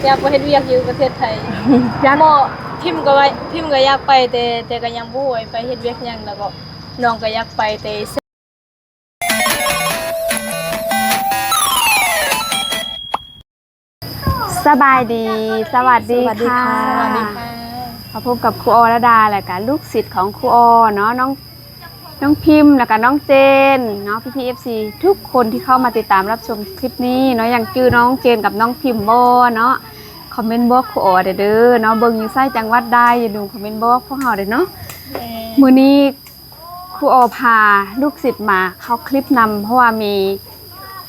ຢາກໄປເຮັດວຽກຢູ່ປະເທດໄທ. ຢາກ ເໝາະ ພິມກໍວ່າ ພິມກໍຢາກໄປ ແຕ່ ແຕ່ກໍຍັງບໍ່ຮູ້ວ່າໄປເຮັດວຽກຫຍັງ ແລ້ວກໍນ້ອງກໍຢາກໄປແຕ່ ສະບາຍດີ ສະຫວັດດີ ສະຫວັດດີ ຄ່ະ ຄ່ະ ສະຫວັດດີຄ່ະ. ມາພົບກັບຄູອໍລະດາ ແລະກະລູກສິດຂອງຄູອໍເນາະ ນ້ອງ ນ້ອງພິມ ແລະກະນ້ອງເຈນເນາະ ພີ່ໆ ເອັຟຊີ ທຸກຄົນທີ່ເຂົ້າມາຕິດຕາມຮັບຊົມຄລິບນີ້ເນາະ. ຍັງຈື່ນ້ອງເຈນກັບນ້ອງພິມບໍ່ເນາະ? ຄອມເມັນບອກຄູອໍແດ່ເດີເນາະ. ເບິ່ງຢູ່ໃສ ຈັງຫວັດໃດ ຢ່າລືມຄອມເມັນບອກພວກເຮົາເດີເນາະ. ແມ່ນ. ມື້ນີ້ ຄູອໍພາລູກສິດມາເຂົ້າຄລິບນຳ ເພາະວ່າມີ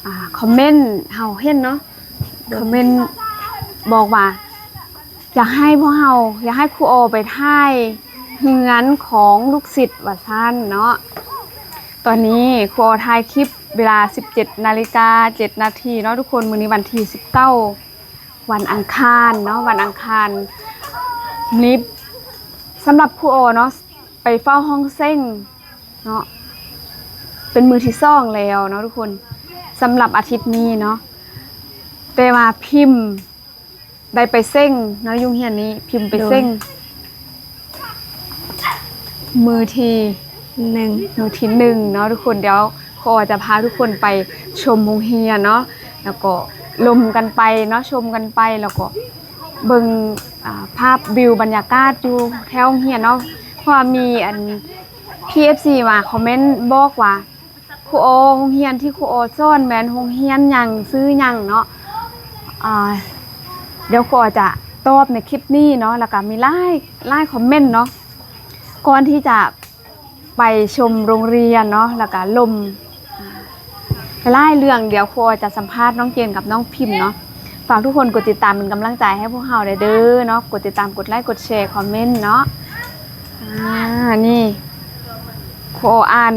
ອ່າ ຄອມເມັນເຮົາເຫັນເນາະ ຄອມເມັນບອກວ່າ ຢາກໃຫ້ພວກເຮົາ ຢາກໃຫ້ຄູອໍໄປຖ່າຍເຮືອນຂອງລູກສິດວ່າຊັ້ນເນາະ. ຕອນນີ້ຄູອໍຖ່າຍຄລິບເວລາສິບເຈັດນາລິກາເຈັດນາທີເນາະທຸກຄົນ. ມື້ນີ້ວັນທີສິບເກົ້າ ວັນອັງຄານເນາະ ວັນອັງຄານ. ນີ້ສຳລັບຄູອໍເນາະ ໄປເຝົ້າຫ້ອງເສັງເນາະ ເປັນມື້ທີສອງແລ້ວເນາະທຸກຄົນ ສຳລັບອາທິດນີ້ເນາະ. ແຕ່ວ່າພິມໄດ້ໄປເສັງເນາະ ຢູ່ໂຮງຮຽນນີ້ ພິມໄປເສັງ ໂດຍ ມື້ທີໜຶ່ງ ມື້ທີໜຶ່ງເນາະທຸກຄົນ. ດຽວຂໍຈະພາທຸກຄົນໄປຊົມໂຮງຮຽນເນາະ ແລ້ວກໍລົມກັນໄປເນາະ ຊົມກັນໄປ ແລ້ວກໍເບິ່ງ ອ່າ ພາບວິວບັນຍາກາດຢູ່ແຖວໂຮງຮຽນເນາະ. ເພາະວ່າມີອັນ ພີເອັຟຊີ ມາຄອມເມັນບອກວ່າ ຄູອໍ ໂຮງຮຽນທີ່ຄູອໍສອນແມ່ນໂຮງຮຽນຫຍັງ ຊື່ຫຍັງເນາະ? ອ່າ ດຽວຄູອໍຈະຕອບໃນຄລິບນີ້ເນາະ ແລ້ວກະມີຫຼາຍ ຫຼາຍຄອມເມັນເນາະ ກ່ອນທີ່ຈະໄປຊົມໂຮງຮຽນເນາະ ແລ້ວກະລົມ ອ່າ ຫຼາຍເລື່ອງ. ດຽວຄູອໍຈະສຳພາດນ້ອງເຈນກັບນ້ອງພິມເນາະ. ຝາກທຸກຄົນກົດຕິດຕາມເປັນກຳລັງໃຈໃຫ້ພວກເຮົາແດ່ເດີເນາະ ກົດຕິດຕາມ ກົດໄລ ກົດແຊ ຄອມເມັນເນາະ. ອ່າ ນີ້ ຄູອໍອ່ານ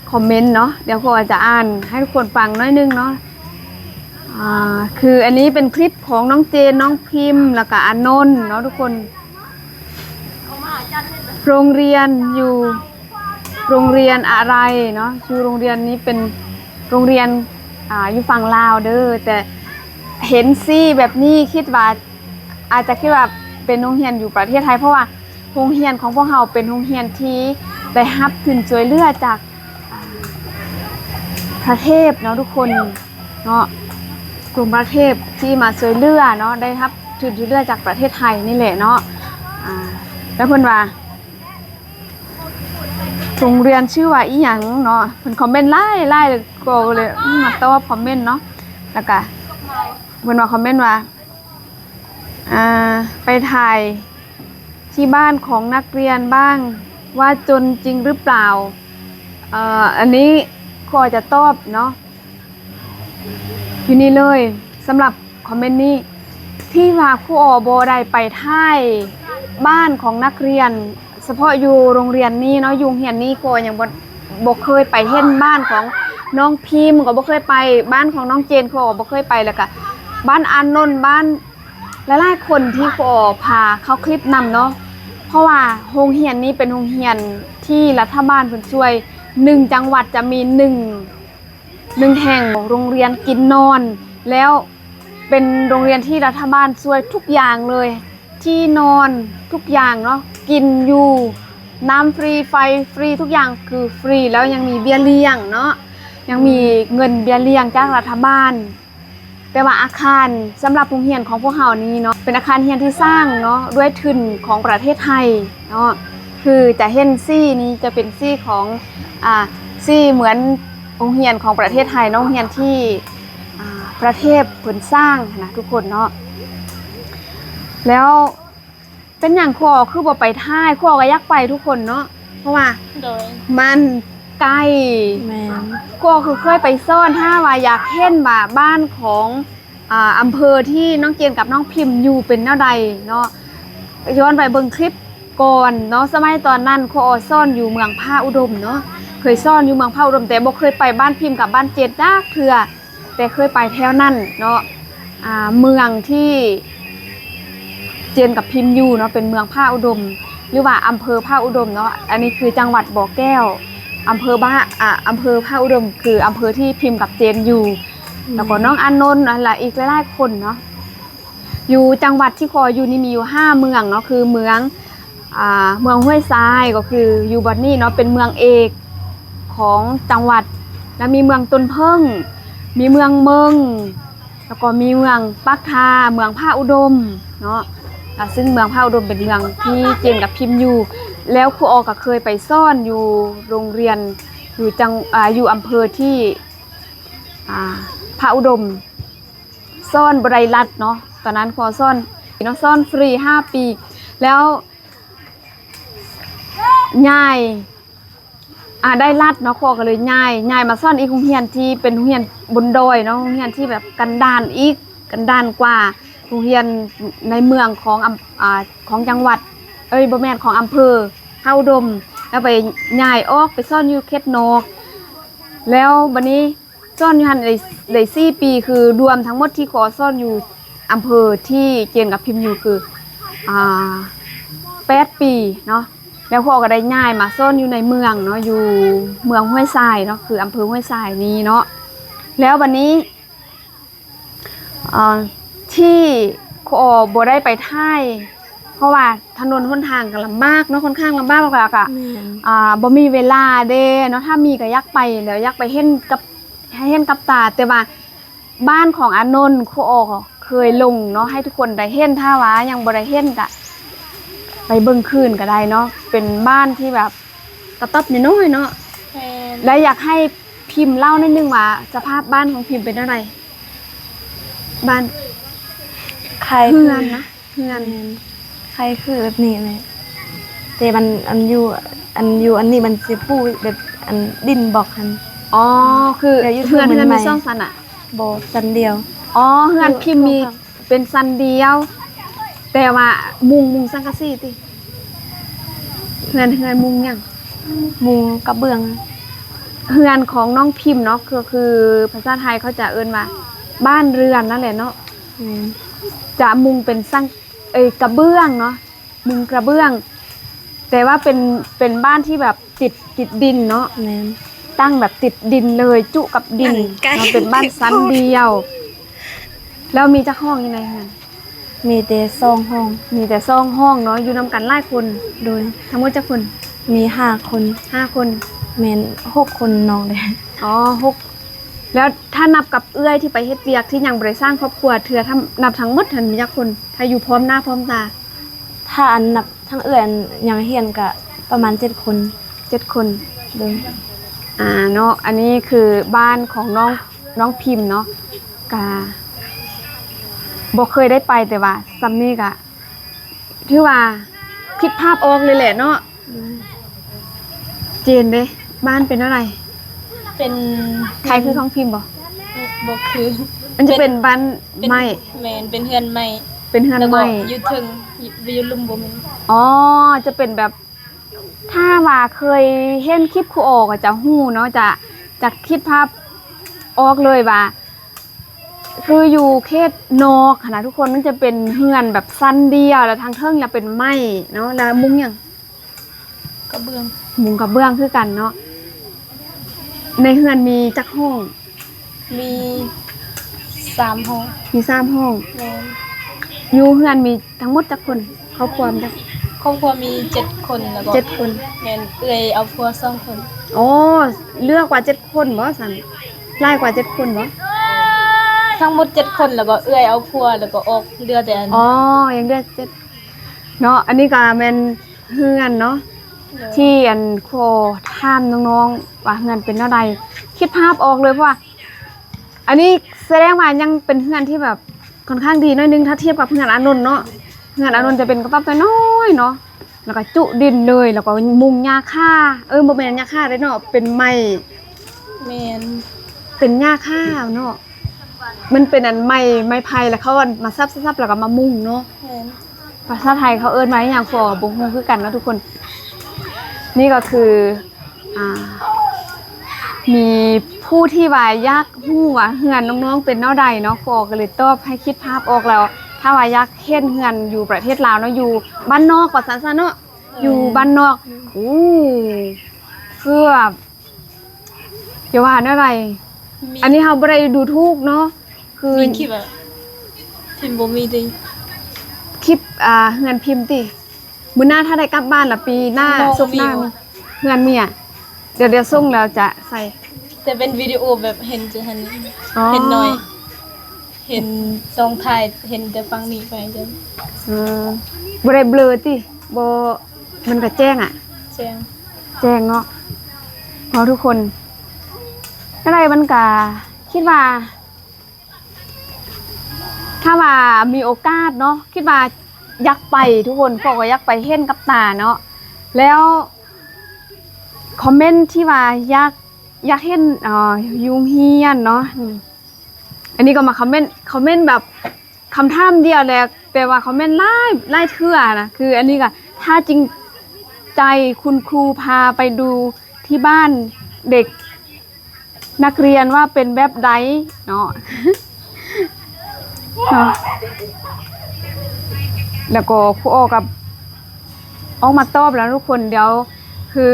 ຄອມເມັນເນາະ ດຽວຄູອໍຈະອ່ານໃຫ້ທຸກຄົນຟັງໜ້ອຍໜຶ່ງເນາະ. ອ່າ ຄືອັນນີ້ເປັນຄລິບຂອງນ້ອງເຈນ ນ້ອງພິມ ແລ້ວກະອານົນເນາະທຸກຄົນ. ໂຮງຮຽນຢູ່ ໂຮງຮຽນອາໄຣເນາະ ຢູ່ໂຮງຮຽນນີ້ເປັນໂຮງຮຽນ ອ່າ ຢູ່ຝັ່ງລາວເດີ. ແຕ່ເຫັນຊີ້ແບບນີ້ ຄິດວ່າ ອາດຈະຄິດວ່າເປັນໂຮງຮຽນຢູ່ປະເທດໄທ ເພາະວ່າ ໂຮງຮຽນຂອງພວກເຮົາເປັນໂຮງຮຽນທີ່ໄດ້ຮັບທຶນຊ່ວຍເຫຼືອຈາກ ອ່າ ພະເທບເນາະທຸກຄົນເນາະ ກົມພະເທບທີ່ມາຊ່ວຍເຫຼືອເນາະ ໄດ້ຮັບທຶນຊ່ວຍເຫຼືອຈາກປະເທດໄທນີ້ແຫຼະເນາະ. ອ່າ ແລ້ວເພິ່ນວ່າ ໂຮງຮຽນຊື່ວ່າອີ່ຫຍັງເນາະ ເພິ່ນຄອມເມັນຫຼາຍໆ ກໍເລີຍ ອືມ ມາຕອບຄອມເມັນເນາະ. ແລ້ວກະເພິ່ນວ່າ ຄອມເມັນວ່າ ອ່າ ໄປຖ່າຍທີ່ບ້ານຂອງນັກຮຽນບ້າງ ວ່າຈົນຈິງຫຼືເປົ່າ? ເອີ ອັນນີ້ຂໍຈະຕອບເນາະ ຢູ່ນີ້ເລີຍ ສຳລັບຄອມເມັນນີ້ ທີ່ວ່າຄູອໍບໍ່ໄດ້ໄປຖ່າຍບ້ານຂອງນັກຮຽນ ສະເພາະຢູ່ໂຮງຮຽນນີ້ເນາະ ຢູ່ໂຮງຮຽນນີ້ ຄູອໍຍັງບໍ່ ບໍ່ເຄີຍໄປເຫັນບ້ານຂອງນ້ອງພິມ ກໍບໍ່ເຄີຍໄປ ບ້ານຂອງນ້ອງເຈນ ຄູອໍບໍ່ເຄີຍໄປ ແລ້ວກະບ້ານອານົນ ບ້ານຫຼາຍໆຄົນທີ່ຄູອໍພາເຂົ້າຄລິບນຳເນາະ. ເພາະວ່າໂຮງຮຽນນີ້ເປັນໂຮງຮຽນທີ່ລັດຖະບານເພິ່ນຊ່ວຍ ໜຶ່ງຈັງຫວັດຈະມີໜຶ່ງ ໜຶ່ງແຫ່ງ ໂຮງຮຽນກິນນອນ ແລ້ວເປັນໂຮງຮຽນທີ່ລັດຖະບານຊ່ວຍທຸກຢ່າງເລີຍ ທີ່ນອນ ທຸກຢ່າງເນາະ ກິນຢູ່ ນ້ຳຟຣີ ໄຟຟຣີ ທຸກຢ່າງຄືຟຣີ ແລ້ວຍັງມີເບ້ຍລ້ຽງເນາະ ຍັງມີເງິນເບ້ຍລ້ຽງຈາກລັດຖະບານ. ແຕ່ວ່າອາຄານສຳລັບໂຮງຮຽນຂອງພວກເຮົານີ້ເນາະ ເປັນອາຄານຮຽນທີ່ສ້າງເນາະ ດ້ວຍທຶນຂອງປະເທດໄທເນາະ ຄືຈະເຫັນສີນີ້ຈະເປັນສີຂອງ ອ່າ ສີເໝືອນໂຮງຮຽນຂອງປະເທດໄທເນາະ ໂຮງຮຽນທີ່ ອ່າ ປະເທດເພິ່ນສ້າງຫັ້ນນະທຸກຄົນເນາະ. ແລ້ວເປັນຫຍັງຄູອໍຄືບໍ່ໄປຖ່າຍ? ຄູອໍກໍຢາກໄປທຸກຄົນເນາະ ເພາະວ່າ ໂດຍ ມັນໃກ້ ແມ່ນ ຄູອໍຄືເຄີຍໄປສອນ ຖ້າວ່າຢາກເຫັນວ່າບ້ານຂອງ ອ່າ ອຳເພີທີ່ນ້ອງເຈນກັບນ້ອງພິມຢູ່ເປັນແນວໃດເນາະ ຍ້ອນໄປເບິ່ງຄລິບກ່ອນເນາະ. ສະໄໝຕອນນັ້ນຄູອໍສອນຢູ່ເມືອງຜາອຸດົມເນາະ ເຄີຍສອນຢູ່ເມືອງຜາອຸດົມ ແຕ່ບໍ່ເຄີຍໄປບ້ານພິມກັບບ້ານເຈນຈັກເທື່ອ ແຕ່ເຄີຍໄປແຖວນັ້ນເນາະ. ອ່າ ເມືອງທີ່ເຈນກັບພິມຢູ່ເນາະ ເປັນເມືອງຜາອຸດົມ ຫຼືວ່າອຳເພີຜາອຸດົມເນາະ ອັນນີ້ຄືຈັງຫວັດບໍ່ແກ້ວ ອຳເພີບ້າ ອ່າ ອຳເພີຜາອຸດົມ ຄືອຳເພີທີ່ພິມກັບເຈນຢູ່ ແລ້ວກໍນ້ອງອານົນ ແລະ ອີກຫຼາຍໆຄົນເນາະ. ຢູ່ຈັງຫວັດທີ່ຂໍຢູ່ນີ້ມີຢູ່ຫ້າເມືອງເນາະ ຄືເມືອງ ອ່າ ເມືອງຫ້ວຍຊາຍ ກໍຄືຢູ່ບ່ອນນີ້ເນາະ ເປັນເມືອງເອກຂອງຈັງຫວັດ ແລ້ວມີເມືອງຕົ້ນເຜິ້ງ ມີເມືອງເມິງ ແລ້ວກໍມີເມືອງປາກທາ ເມືອງຜາອຸດົມເນາະ ອ່າ ຊຶ່ງເມືອງຜາອຸດົມເປັນເມືອງທີ່ເຈນກັບພິມຢູ່ ແລ້ວຄູອໍກໍເຄີຍໄປສອນຢູ່ໂຮງຮຽນ ຢູ່ຈັງ ອ່າ ຢູ່ອຳເພີທີ່ ອ່າ ຜາອຸດົມ ສອນບໍ່ໄດ້ລັດເນາະ ຕອນນັ້ນຄູສອນເນາະ ສອນຟຣີຫ້າປີ ແລ້ວຍ້າຍ ອ່າ ໄດ້ລັດເນາະ ຄູກໍເລີຍຍ້າຍ ຍ້າຍມາສອນອີກໂຮງຮຽນທີ່ເປັນໂຮງຮຽນບົນດອຍເນາະ ໂຮງຮຽນທີ່ແບບກັນດານອີກ ກັນດານກວ່າໂຮງຮຽນໃນເມືອງຂອງ ອຳ ອ່າ ຂອງຈັງຫວັດ ເອີຍ ບໍ່ແມ່ນ ຂອງອຳເພີຜາອຸດົມ ແລ້ວໄປຍ້າຍອອກໄປສອນຢູ່ເຂດນອກ ແລ້ວບັດນີ້ ສອນຢູ່ຫັ້ນໄດ້ ໄດ້ສີ່ປີ ຄືລວມທັງໝົດທີ່ຂໍສອນຢູ່ອຳເພີທີ່ເຈນກັບພິມຢູ່ຄື ອ່າ ແປດປີເນາະ ແລ້ວຂໍກໍໄດ້ຍ້າຍມາສອນຢູ່ໃນເມືອງເນາະ ຢູ່ເມືອງຫ້ວຍຊາຍເນາະ ຄືອຳເພີຫ້ວຍຊາຍນີ້ເນາະ ແລ້ວບັດນີ້ ເອີ ທີ່ຂໍບໍ່ໄດ້ໄປຖ່າຍ ເພາະວ່າຖະໜົນຫົນທາງກໍລຳບາກເນາະ ຄ່ອນຂ້າງລຳບາກ ແລ້ວກໍ ແມ່ນ ອ່າ ບໍ່ມີເວລາເດ້ເນາະ ຖ້າມີກໍຢາກໄປ ແລ້ວຢາກໄປເຫັນກັບ ໃຫ້ເຫັນກັບຕາ ແຕ່ວ່າບ້ານຂອງອານົນ ຄູອໍເຄີຍລົງເນາະ ໃຫ້ທຸກຄົນໄດ້ເຫັນ ຖ້າວ່າຍັງບໍ່ໄດ້ເຫັນກະໄປເບິ່ງຄືນກໍໄດ້ເນາະ ເປັນບ້ານທີ່ແບບກະຕ໊ອບນ້ອຍໆເນາະ ແມ່ນ ແລະ ຢາກໃຫ້ພິມເລົ່າໜ້ອຍໜຶ່ງວ່າສະພາບບ້ານຂອງພິມເປັນແນວໃດ? ບ້ານ ຄ້າຍ ເຮືອນນະ ເຮືອນ ແມ່ນ ຄ້າຍຄືແບບນີ້ແຫຼະ ແຕ່ມັນ ອັນຢູ່ ອັນຢູ່ອັນນີ້ມັນຊິປູແບບ ອັນດິນບລັອກຫັ້ນ ອໍ ຄື ແລ້ວຢູ່ເຮືອນ ເຮືອນມີສອງຊັ້ນອະ? ບໍ່ ຊັ້ນດຽວ ອໍ ເຮືອນພິມມີ ເປັນຊັ້ນດຽວ ແຕ່ວ່າມຸງ ມຸງສັງກະສີຕິ? ເຮືອນ ເຮືອນມຸງຫຍັງ? ມຸງກະເບື້ອງ ເຮືອນຂອງນ້ອງພິມເນາະ ກໍຄືພາສາໄທເຂົາຈະເອີ້ນວ່າບ້ານເຮືອນນັ້ນແຫຼະເນາະ ແມ່ນ ຈະມຸງເປັນສັງ ເອີຍ ກະເບື້ອງເນາະ ມຸງກະເບື້ອງ ແຕ່ວ່າເປັນ ເປັນບ້ານທີ່ແບບຕິດ ຕິດດິນເນາະ ແມ່ນ ຕັ້ງແບບຕິດດິນເລີຍ ຈຸກັບດິນເນາະ ເປັນບ້ານຊັ້ນດຽວ ແລ້ວມີຈັກຫ້ອງຢູ່ໃນເຮືອນ? ມີແຕ່ສອງຫ້ອງ ມີແຕ່ສອງຫ້ອງເນາະ ຢູ່ນຳກັນຫຼາຍຄົນ? ໂດຍ ທັງໝົດຈັກຄົນ? ມີຫ້າຄົນ ຫ້າຄົນ ແມ່ນ ຫົກຄົນ ນ້ອງເດ້ ອໍ ຫົກ ແລ້ວຖ້ານັບກັບເອື້ອຍທີ່ໄປເຮັດວຽກ ທີ່ຍັງບໍ່ໄດ້ສ້າງຄອບຄົວເທື່ອ ຖ້ານັບທັງໝົດຫັ້ນມີຈັກຄົນ ຖ້າຢູ່ພ້ອມໜ້າພ້ອມຕາ? ຖ້າອັນນັບທັງເອື້ອຍ ອັນຍັງຮຽນກະປະມານເຈັດຄົນ ເຈັດຄົນ ໂດຍ ອ່າ ເນາະ ອັນນີ້ຄືບ້ານຂອງນ້ອງ ນ້ອງພິມເນາະ ກະບໍ່ເຄີຍໄດ້ໄປ ແຕ່ວ່າຊ່ຳນີ້ກະຖືວ່າຄິດພາບອອກເລີຍແຫຼະເນາະ ໂດຍ ເຈນເດ ບ້ານເປັນແນວໃດ? ເປັນ ຄ້າຍຄືຂອງພິມບໍ່? ບໍ່ຄື ມັນຈະເປັນ ເປັນບ້ານ ເປັນໄມ້ ແມ່ນ ເປັນເຮືອນໄມ້ ເປັນເຮືອນໄມ້ ແລ້ວກໍຢູ່ເທິງ ຢູ່ ຢູ່ລຸ່ມບໍ່ແມ່ນ ອໍ ຈະເປັນແບບ ຖ້າວ່າເຄີຍເຫັນຄລິບຄູອໍກໍຈະຮູ້ເນາະ ຈະ ຈະຄິດພາບອອກເລີຍວ່າ ຄືຢູ່ເຂດນອກຫັ້ນນະທຸກຄົນ ມັນຈະເປັນເຮືອນແບບຊັ້ນດຽວ ແລ້ວທາງເທິງລະເປັນໄມ້ເນາະ ລະມຸງຫຍັງ? ກະເບື້ອງ ມຸງກະເບື້ອງຄືກັນເນາະ ໃນເຮືອນມີຈັກຫ້ອງ? ມີສາມຫ້ອງ ມີສາມຫ້ອງ ແມ່ນ ຢູ່ເຮືອນມີທັງໝົດຈັກຄົນ? ຄອບຄົວມີຈັກ ຄອບຄົວມີເຈັດຄົນ ແລ້ວກໍ ເຈັດຄົນ ແມ່ນ ເອື້ອຍເອົາຜົວສອງຄົນ ອໍ ເຫຼືອກວ່າເຈັດຄົນບໍ່ຊັ້ນ? ຫຼາຍກວ່າເຈັດຄົນບໍ່? ທັງໝົດເຈັດຄົນ ແລ້ວກໍເອື້ອຍເອົາຜົວ ແລ້ວກໍອອກ ເຫຼືອແຕ່ອັນ ອໍ ຍັງເຫຼືອເຈັດເນາະ ອັນນີ້ກໍແມ່ນເຮືອນເນາະ ໂດຍ ທີ່ອັນຂໍຖາມນ້ອງໆວ່າເຮືອນເປັນແນວໃດ ຄິດພາບອອກເລີຍ ເພາະວ່າ ອັນນີ້ສະແດງວ່າຍັງເປັນເຮືອນທີ່ແບບຄ່ອນຂ້າງດີໜ້ອຍໜຶ່ງ ຖ້າທຽບກັບເຮືອນອານົນເນາະ ເຮືອນອານົນຈະເປັນກະຕ໊ອບນ້ອຍໆເນາະ ແລ້ວກໍຈຸດິນເລີຍ ແລ້ວກໍມຸງຫຍ້າຄາ ເອີ ບໍ່ແມ່ນຫຍ້າຄາເດ້ເນາະ ເປັນໄມ້ ແມ່ນ ເປັນຫຍ້າຄາເນາະ ມັນເປັນອັນໄມ້ ໄມ້ໄຜ່ ແລ້ວເຂົາອັນມາສັບໆ ແລ້ວກໍມາມຸງເນາະ ແມ່ນ ພາສາໄທເຂົາເອີ້ນວ່າອີ່ຫຍັງ ຂໍບໍ່ຮູ້ຄືກັນເນາະທຸກຄົນ ນີ້ກໍຄື ອ່າ ມີຜູ້ທີ່ວ່າຢາກຮູ້ວ່າເຮືອນນ້ອງໆເປັນແນວໃດເນາະ ຂໍກໍເລີຍຕອບໃຫ້ຄິດພາບອອກແລ້ວ ຖ້າວ່າຢາກເຫັນເຮືອນຢູ່ປະເທດລາວເນາະ ຢູ່ບ້ານນອກວ່າຊັ້ນຊະເນາະ ແມ່ນ ຢູ່ບ້ານນອກ ໂອ້ ເກືອບ ຈະວ່າແນວໃດ ມີ ອັນນີ້ເຮົາບໍ່ໄດ້ດູຖູກເນາະ ຄືມີຄລິບອະ ພິມບໍ່ມີຕິ ຄລິບ ອ່າ ເຮືອນພິມຕິ ມື້ໜ້າຖ້າໄດ້ກັບບ້ານລະ ປີໜ້າ ນ້ອງ ສົກໜ້າ ມີ ມີເຮືອນເມຍ ດຽວ ດຽວສົ່ງແລ້ວຈະໃສ່ ແຕ່ເປັນວິດີໂອແບບເຫັນຈະຫັ້ນ ອໍ ເຫັນໜ້ອຍ ເຫັນຊ່ອງຖ່າຍ ເຫັນແຕ່ຝັ່ງນີ້ໄປຈັ່ງ ເອີ ບໍ່ໄດ້ເບລີຕິ ບໍ່ ມັນກະແຈ້ງອະ ແຈ້ງ ແຈ້ງເນາະ ເນາະທຸກຄົນ ຈັ່ງໃດມັນກະ ຄິດວ່າ ຖ້າວ່າມີໂອກາດເນາະ ຄິດວ່າຢາກໄປທຸກຄົນ ພວກກໍຢາກໄປເຫັນກັບຕາເນາະ ແລ້ວຄອມເມັນທີ່ວ່າຢາກ ຢາກເຫັນ ເອີ ຢູ່ໂຮງຮຽນເນາະ ອືມ ອັນນີ້ກໍມາຄອມເມັນ ຄອມເມັນແບບຄຳຖາມດຽວແຫຼະ ແຕ່ວ່າຄອມເມັນຫຼາຍ ຫຼາຍເທື່ອນະ ຄືອັນນີ້ກໍ ຖ້າຈິງໃຈຄຸນຄູພາໄປດູທີ່ບ້ານເດັກ ນັກຮຽນວ່າເປັນແບບໃດເນາະ ເນາະ ແລ້ວກໍຄູອໍກໍອອກມາຕອບແລ້ວທຸກຄົນ ດຽວຄື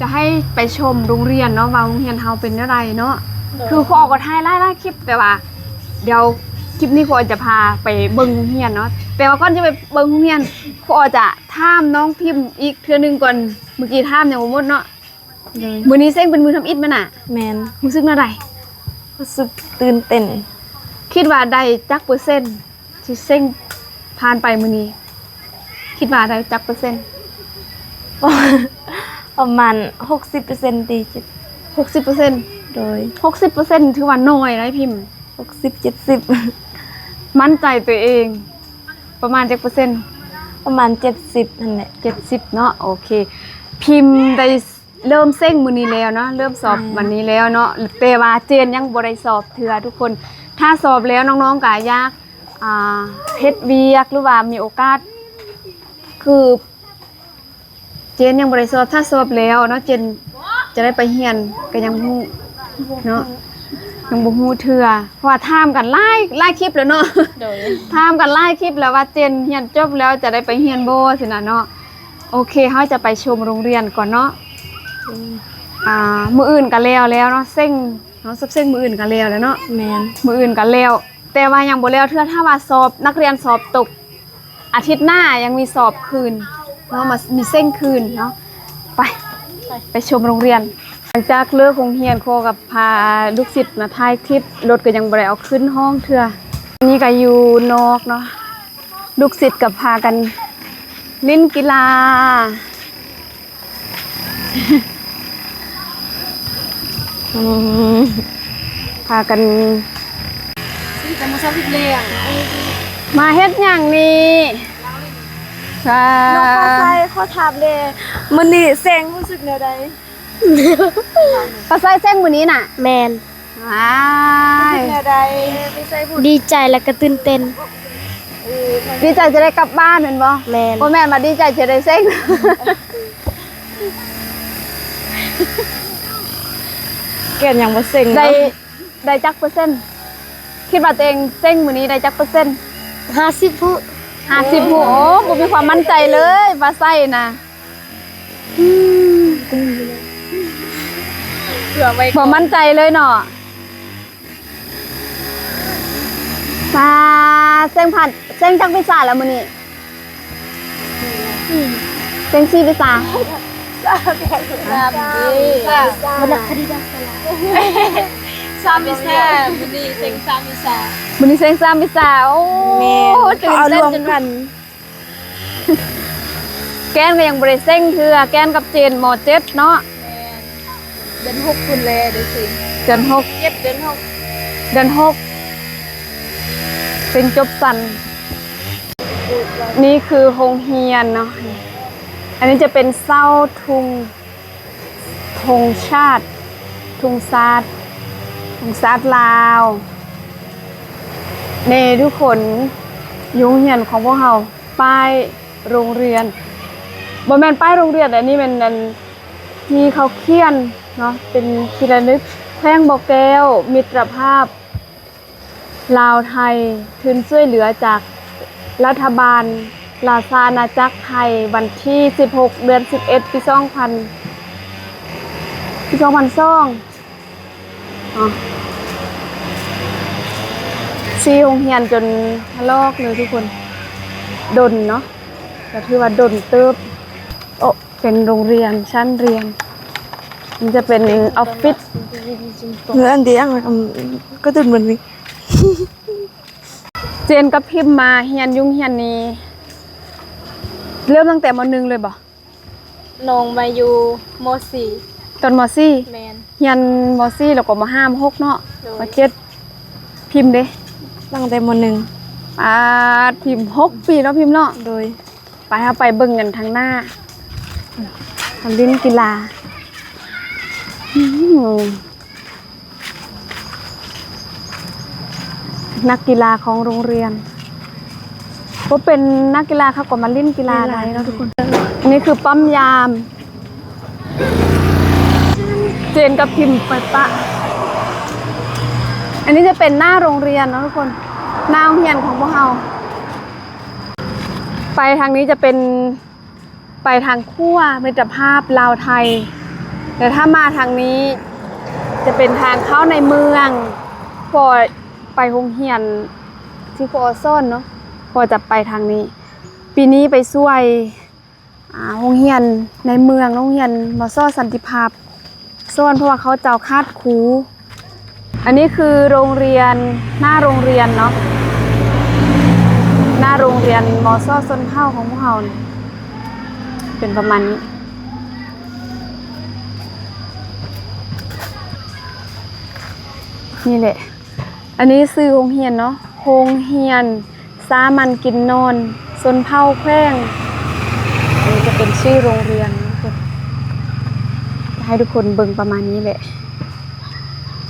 ຈະໃຫ້ໄປຊົມໂຮງຮຽນເນາະ ວ່າໂຮງຮຽນເຮົາເປັນແນວໃດເນາະ ໂດຍ ຄືຄູອໍກໍຖ່າຍຫຼາຍໆຄລິບ ແຕ່ວ່າດຽວຄລິບນີ້ຄູອໍຈະພາໄປເບິ່ງໂຮງຮຽນເນາະ ແຕ່ວ່າກ່ອນຈະໄປເບິ່ງໂຮງຮຽນ ຄູອໍຈະຖາມນ້ອງພິມອີກເທື່ອໜຶ່ງກ່ອນ ມື້ກີ້ຖາມຍັງບໍ່ໝົດເນາະ ໂດຍ ມື້ນີ້ເສັງເປັນມື້ທຳອິດແມ່ນນະ? ແມ່ນ. ຮູ້ສຶກແນວໃດ? ຮູ້ສຶກຕື່ນເຕັ້ນ. ຄິດວ່າໄດ້ຈັກເປີເຊັນທີ່ເສັງຜ່ານໄປມື້ນີ້? ຄິດວ່າໄດ້ຈັກເປີເຊັນ? ປະມານຫົກສິບເປີເຊັນຕິ. ຫົກສິບເປີເຊັນ? ໂດຍ. ຫົກສິບເປີເຊັນ ຖືວ່າໜ້ອຍໄດ໋ພິມ. ຫົກສິບ ເຈັດສິບ. ໝັ້ນໃຈຕົວເອງປະມານຈັກເປີເຊັນ? ປະມານເຈັດສິບຫັ້ນແຫຼະ. ເຈັດສິບເນາະ. ໂອເຄ. ພິມໄດ້ ເລີ່ມເສັງມື້ນີ້ແລ້ວເນາະ ເລີ່ມສອບ ແມ່ນ ວັນນີ້ແລ້ວເນາະ ແຕ່ວ່າເຈນຍັງບໍ່ໄດ້ສອບເທື່ອທຸກຄົນ. ຖ້າສອບແລ້ວນ້ອງໆກໍຢາກ ອ່າ ເຮັດວຽກ ຫຼືວ່າມີໂອກາດ ຄືເຈນຍັງບໍ່ໄດ້ສອບ ຖ້າສອບແລ້ວເນາະ ເຈນຈະໄດ້ໄປຮຽນ ກໍຍັງບໍ່ຮູ້ເນາະ ຍັງບໍ່ຮູ້ເທື່ອ ເພາະວ່າຖາມກັນຫຼາຍ ຫຼາຍຄລິບແລ້ວເນາະ. ໂດຍ. ຖາມກັນຫຼາຍຄລິບແລ້ວວ່າເຈນຮຽນຈົບແລ້ວຈະໄດ້ໄປຮຽນບໍ່ ຊີ້ນະເນາະ. ໂອເຄ ເຮົາຈະໄປຊົມໂຮງຮຽນກ່ອນເນາະ. ອືມ ອ່າ ມື້ອື່ນກະແລ້ວແລ້ວເນາະ ເສັງເນາະ ສອບເສັງມື້ອື່ນກະແລ້ວແລ້ວເນາະ. ແມ່ນ. ມື້ອື່ນກະແລ້ວ ແຕ່ວ່າຍັງບໍ່ແລ້ວເທື່ອ ຖ້າວ່າສອບ ນັກຮຽນສອບຕົກ ອາທິດໜ້າຍັງມີສອບຄືນເນາະ ມາ ມີເສັງຄືນເນາະ. ໄປ ໄປ ໄປຊົມໂຮງຮຽນ. ຫຼັງຈາກເລີກໂຮງຮຽນ ຄູກໍພາລູກສິດມາຖ່າຍຄລິບ ລົດກໍຍັງບໍ່ໄດ້ເອົາຂຶ້ນຫ້ອງເທື່ອ. ນີ້ກໍຢູ່ນອກເນາະ. ລູກສິດກໍພາກັນຫຼິ້ນກິລາ ອືມ ພາກັນ ມາເຮັດຫຍັງນີ້? ນ້ອງຟ້າໃສ ຂໍຖາມແດ່ ມື້ນີ້ເສັງຮູ້ສຶກແນວໃດ? ຟ້າໃສເສັງມື້ນີ້ນະ? ແມ່ນ. ວ້າຍ ຮູ້ສຶກແນວໃດ? ດີໃຈແລ້ວກໍຕື່ນເຕັ້ນ. ດີໃຈຈະໄດ້ກັບບ້ານແມ່ນບໍ່? ແມ່ນ. ບໍ່ແມ່ນວ່າດີໃຈຈະໄດ້ເສັງ. ແກ່ນຍັງບໍ່ເສັງເນາະ. ໄດ້ ໄດ້ຈັກເປີເຊັນ? ຄິດວ່າຕົວເອງເສັງມື້ນີ້ໄດ້ຈັກເປີເຊັນ? ຫ້າສິບພຸ້ນ. ຫ້າສິບພຸ້ນ. ໂອ້ ບໍ່ມີຄວາມໝັ້ນໃຈເລີຍ ຟ້າໃສນະ. ອືມ ເພື່ອໄວ້ ບໍ່ໝັ້ນໃຈເລີຍເນາະ. ມາເສັງຜ່ານ ເສັງຈັກວິຊາແລ້ວມື້ນີ້? ອືມ ເສັງສີ່ວິຊາ. ສາມເດ້ ສາມ ສາມ ສາມວິຊາ ມື້ນີ້ເສັງສາມວິຊາ. ມື້ນີ້ເສັງສາມວິຊາ. ໂອ້ ແມ່ນ ຕື່ນເຕັ້ນຈົນ ແກ່ນກໍຍັງບໍ່ໄດ້ເສັງເທື່ອ ແກ່ນກັບເຈນ ມໍເຈັດເນາະ. ແມ່ນ. ເດືອນຫົກພຸ້ນແຫຼະໄດ້ເສັງ. ເດືອນຫົກ. ເຈັດ ເດືອນຫົກ. ເດືອນຫົກ ເສັງຈົບຊັ້ນ. ນີ້ຄືໂຮງຮຽນເນາະ. ອັນນີ້ຈະເປັນເສົາທຸງ ທຸງຊາດ ທຸງຊາດ ທຸງຊາດລາວ. ນີ້ທຸກຄົນ ຢູ່ໂຮງຮຽນຂອງພວກເຮົາ ປ້າຍໂຮງຮຽນ ບໍ່ແມ່ນປ້າຍໂຮງຮຽນ ອັນນີ້ແມ່ນອັນທີ່ເຂົາຂຽນເນາະ ເປັນທີ່ລະນຶກ ແຂວງບໍ່ແກ້ວ ມິດຕະພາບລາວໄທ ທຶນຊ່ວຍເຫຼືອຈາກລັດຖະບານລາຊາອານາຈັກໄທ ວັນທີສິບຫົກ ເດືອນສິບເອັດ ປີສອງພັນ ປີສອງພັນສອງ. ອໍ ສີໂຮງຮຽນຈົນຖະລອກເລີຍທຸກຄົນ. ດົນເນາະ ກໍຖືວ່າດົນເຕີບ. ໂອ້ ເປັນໂຮງຮຽນ ຊັ້ນຮຽນ ມັນຈະເປັນອອບຟິດ ເຮືອນດຽວ ກໍດົນມັນມີ. ເຈນກັບພິມມາຮຽນຢູ່ໂຮງຮຽນນີ້ ເລີ່ມຕັ້ງແຕ່ ມໍໜຶ່ງ ເລີຍບໍ່? ນ້ອງມາຢູ່ ມໍສີ່ ຕອນ ມໍສີ່. ແມ່ນ. ຮຽນ ມໍສີ່ ແລ້ວກໍ ມໍຫ້າ ມໍຫົກເນາະ. ໂດຍ. ມໍເຈັດ ພິມເດ້? ຕັ້ງແຕ່ ມໍໜຶ່ງ. ປາດ ພິມ ຫົກປີເນາະ ພິມເນາະ. ໂດຍ. ໄປ ເຮົາໄປເບິ່ງກັນທາງໜ້າ ມາຫຼິ້ນກິລາ. ອືມ ນັກກິລາຂອງໂຮງຮຽນ ບໍ່ເປັນນັກກິລາເຂົາກໍມາຫຼິ້ນກິລາໄດ້ເນາະທຸກຄົນ. ອັນນີ້ຄືປ້ຳຍາມ ເຈນກັບພິມໄປປະ. ອັນນີ້ຈະເປັນໜ້າໂຮງຮຽນເນາະທຸກຄົນ ໜ້າໂຮງຮຽນຂອງພວກເຮົາ. ໄປທາງນີ້ຈະເປັນ ໄປທາງຂົວມິດຕະພາບລາວໄທ ແລະ ຖ້າມາທາງນີ້ຈະເປັນທາງເຂົ້າໃນເມືອງ ເພາະໄປໂຮງຮຽນທີ່ພໍ່ສອນເນາະ ພໍ່ຈະໄປທາງນີ້. ປີນີ້ໄປຊ່ວຍ ອາ ໂຮງຮຽນໃນເມືອງ ໂຮງຮຽນ ມສ ສັນຕິພາບ ສອນ ເພາະວ່າເຂົາເຈົ້າຂາດຄູ. ອັນນີ້ຄືໂຮງຮຽນ ໜ້າໂຮງຮຽນເນາະ ໜ້າໂຮງຮຽນ ມສ ຊົນເຜົ່າຂອງພວກເຮົານີ້ ເປັນປະມານນີ້ ນີ້ແຫຼະ. ອັນນີ້ຊື່ໂຮງຮຽນເນາະ ໂຮງຮຽນສາມັນກິນນອນຊົນເຜົ່າແຂວງ. ອັນນີ້ຈະເປັນຊື່ໂຮງຮຽນ ໃຫ້ທຸກຄົນເບິ່ງປະມານນີ້ແຫຼະ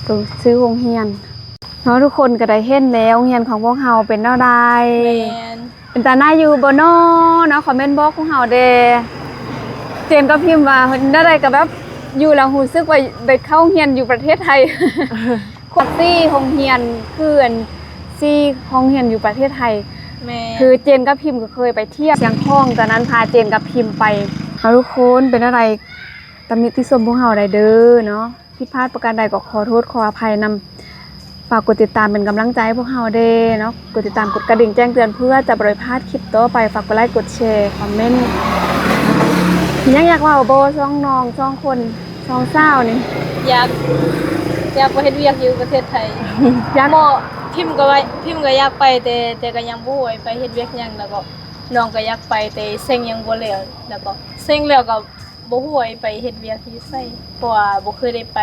ໂຕຊື່ໂຮງຮຽນເນາະ. ທຸກຄົນກໍໄດ້ເຫັນແລ້ວ ໂຮງຮຽນຂອງພວກເຮົາເປັນແນວໃດ. ແມ່ນ. ເປັນຕາໜ້າຢູ່ບໍ່ນໍເນາະ? ຄອມເມັນບອກພວກເຮົາແດ່. ເຈນກັບພິມວ່າ ເປັນແນວໃດ ກໍແບບຢູ່ແລ້ວຮູ້ສຶກວ່າໄດ້ເຂົ້າໂຮງຮຽນຢູ່ປະເທດໄທ. ຄົບສີ່ໂຮງຮຽນ ຄືອັນສີ່ໂຮງຮຽນຢູ່ປະເທດໄທ. ແມ່ນ. ຄືເຈນກັບພິມກໍເຄີຍໄປທ່ຽວຊຽງຂອງ ຕອນນັ້ນພາເຈນກັບພິມໄປ. ເອົາ ທຸກຄົນ ເປັນແນວໃດ ຕຳນິຕິຊົມພວກເຮົາໄດ້ເດີເນາະ. ຜິດພາດປະການໃດກໍຂໍໂທດຂໍອະໄພນຳ. ຝາກກົດຕິດຕາມເປັນກຳລັງໃຈໃຫ້ພວກເຮົາແດ່ເນາະ ກົດຕິດຕາມ ກົດກະດິ່ງແຈ້ງເຕືອນ ເພື່ອຈະບໍ່ໄດ້ພາດຄລິບຕໍ່ໄປ. ຝາກກົດໄລກົດແຊ ຄອມເມັນ. ມີຫຍັງຢາກເວົ້າບໍ່ ສອງນ້ອງ ສອງຄົນ ສອງສາວນີ້? ຢາກ ຢາກໄປເຮັດວຽກຢູ່ປະເທດໄທ. ຢາກ ບໍ່ ພິມກໍວ່າ ພິມກໍຢາກໄປ ແຕ່ ແຕ່ກໍຍັງບໍ່ຮູ້ວ່າໄປເຮັດວຽກຫຍັງ ແລ້ວກໍນ້ອງກໍຢາກໄປ ແຕ່ເສັງຍັງບໍ່ແລ້ວ ແລ້ວກໍເສັງແລ້ວກໍ ບໍ່ຮູ້ວ່າໄປເຮັດວຽກຢູ່ໃສ ເພາະວ່າບໍ່ເຄີຍໄດ້ໄປ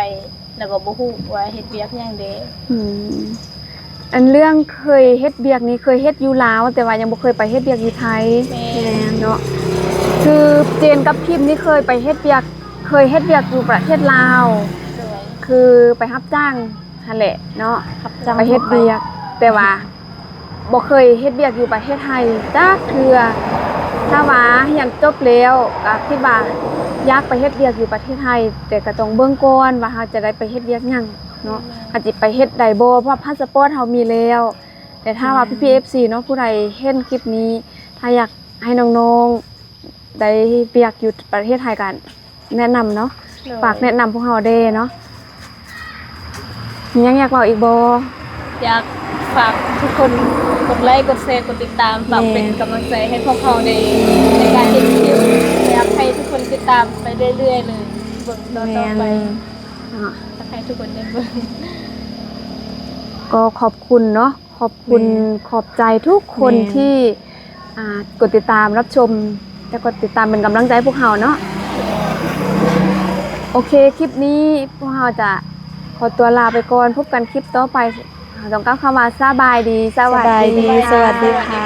ແລ້ວກໍບໍ່ຮູ້ວ່າເຮັດວຽກຫຍັງແດ່. ອືມ ອັນເລື່ອງເຄີຍເຮັດວຽກນີ້ ເຄີຍເຮັດຢູ່ລາວ ແຕ່ວ່າຍັງບໍ່ເຄີຍໄປເຮັດວຽກຢູ່ໄທ. ແມ່ນ ແມ່ນເນາະ. ຄືເຈນກັບພິມນີ້ເຄີຍໄປເຮັດວຽກ ເຄີຍເຮັດວຽກຢູ່ປະເທດລາວ. ໂດຍ. ຄືໄປຮັບຈ້າງຫັ້ນແຫຼະເນາະ ຮັບຈ້າງ ໄປເຮັດວຽກ ແຕ່ວ່າ ບໍ່ເຄີຍເຮັດວຽກຢູ່ປະເທດໄທຈັກເທື່ອ. ຖ້າວ່າຮຽນຈົບແລ້ວກໍຄິດວ່າຢາກໄປເຮັດວຽກຢູ່ປະເທດໄທ ແຕ່ກໍຕ້ອງເບິ່ງກ່ອນວ່າເຮົາຈະໄດ້ໄປເຮັດວຽກຫຍັງເນາະ ແມ່ນ ເຮົາຊິໄປເຮັດໄດ້ບໍ່ ເພາະວ່າພາສະປອດເຮົາມີແລ້ວ. ແຕ່ຖ້າວ່າ ແມ່ນ ພີ່ໆ ເອັຟຊີ ເນາະ ຜູ້ໃດເຫັນຄລິບນີ້ ຖ້າຢາກໃຫ້ນ້ອງໆ ໄດ້ວຽກຢູ່ປະເທດໄທກໍແນະນຳເນາະ. ໂດຍ. ຝາກແນະນຳພວກເຮົາແດ່ເນາະ. ມີຫຍັງຢາກເວົ້າອີກບໍ່? ຢາກຝາກທຸກຄົນກົດໄລ ກົດແຊ ກົດຕິດຕາມ ແມ່ນ ຝາກເປັນກຳລັງໃຈໃຫ້ພວກເຮົາໃນ ໃນການເຮັດຄລິບ. ຢາກໃຫ້ທຸກຄົນຕິດຕາມໄປເລື້ອຍໆເລີຍ ເບິ່ງຕໍ່ໆໄປ. ແມ່ນ ເນາະ ຢາກໃຫ້ທຸກຄົນໄດ້ເບິ່ງ. ກໍຂອບຄຸນເນາະ ຂອບຄຸນ ແມ່ນ ຂອບໃຈທຸກຄົນ ແມ່ນ ທີ່ ອ່າ ກົດຕິດຕາມຮັບຊົມ ແລະ ກົດຕິດຕາມເປັນກຳລັງໃຈພວກເຮົາເນາະ. ໂອເຄ ຄລິບນີ້ພວກເຮົາຈະຂໍຕົວລາໄປກ່ອນ ພົບກັນຄລິບຕໍ່ໄປ. ເຮົາຕ້ອງກ່າວຄຳວ່າສະບາຍດີ ສະຫວັດດີ ສະຫວັດດີ ສະຫວັດດີຄ່ະ.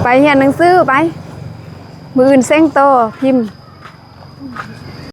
ໄປຮຽນໜັງສືໄປ ມື້ອື່ນເສັງຕໍ່ພິມ.